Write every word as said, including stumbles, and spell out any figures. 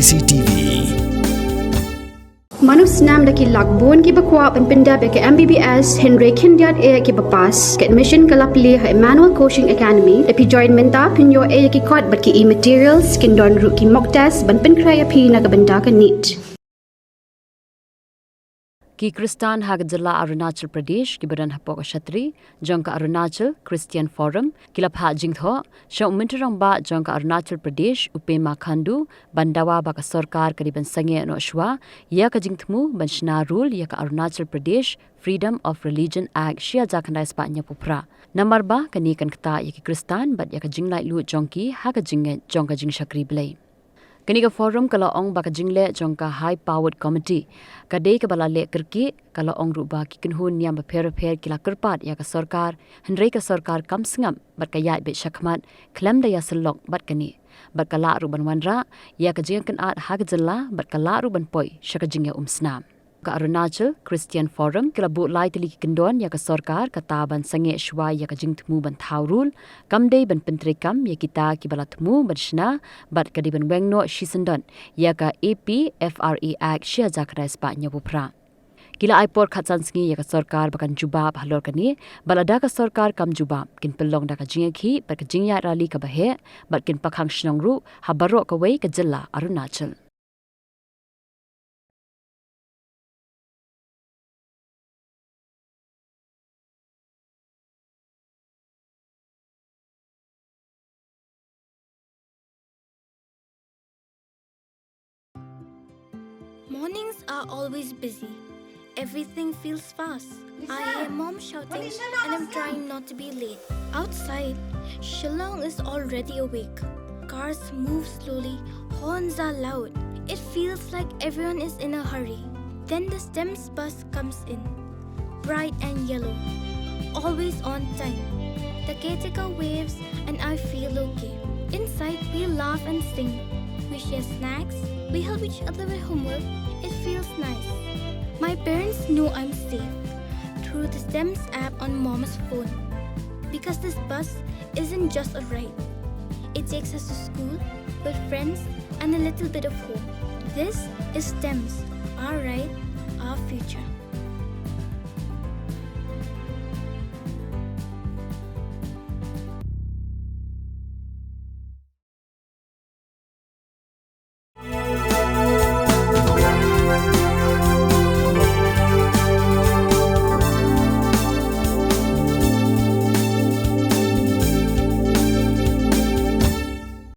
C T V. Mano snam da ki lak bun kiba kwah ban pyndep ïa ka M B B S, hynrei khyndiat eh kiba pass. Ka admission ka la plie ha Emmanuel Coaching Academy. Da phi join mynta phin ïoh eh ïa ki kot bad ki e-materials, kin don ruh ki mock test ban pynkhreh ïa phi na ka bynta ka NEET. Ki Khristan ha ka jylla Arunachal Pradesh kiba don hapoh ka shatri jong ka Arunachal Christian Forum ki la phah jingthoh sha u Myntri Rangbah jong ka Arunachal Pradesh, u Pema Khandu, ban dawa ba ka sorkar ka dei ban sangeh noh shuwa ïa ka jingthmu ban shna rule ïa ka Arunachal Pradesh Freedom of Religion Act shi hajar khyndai spah hynñiewphew phra. Namar ba kane kan ktah ïa ki Khristan bad ïa ka jinglaitluid jong ki ha ka jingngeit jong ka jingshakri Blei. Kane ka forum ka la ong ba ka jingleh jong ka High Powered Committee ka dei kaba la leh kyrkieh, ka la ong ruh ba ki kynhun niam bapher bapher ki la kyrpad ïa ka sorkar, hynrei ka sorkar kam sngap bad ka ïaid beit shakhmat khlem da ïasyllok bad kane, bad ka lah ruh ban wanrah ïa ka jingïakynad ha ka jylla bad ka lah ruh ban poi sha ka jingïaumsnam. Ka Arunachal Christian Forum ka la buh lai tylli ki kyndon ïa ka sorkar, kata ban sangeh shuwa ïa ka jingthmu ban thaw rule, kam dei ban pyntreikam ïa kita kiba la thmu ban shna, bad ka dei ban weng noh shisyndon ïa ka A P F R A Act shi hajar khyndai spah hynñiewphew phra. Ki la ai por khatsan sngi ïa ka sorkar ba kan jubab halor kane, bad lada ka sorkar kam jubab, kin pynlong da ka jingïakhih bad ka jingïaid rally kaba heh, bad kin pakhang shnong ruh ha baroh kawei ka jylla Arunachal. Mornings are always busy. Everything feels fast. I hear mom shouting and I'm trying not to be late. Outside, Shillong is already awake. Cars move slowly, horns are loud. It feels like everyone is in a hurry. Then the STEMS bus comes in, bright and yellow, always on time. The caretaker waves and I feel okay. Inside, we laugh and sing. We share snacks. We help each other with homework. It feels nice. My parents know I'm safe through the STEMS app on mom's phone. Because this bus isn't just a ride. It takes us to school, with friends, and a little bit of hope. This is STEMS, our ride, our future.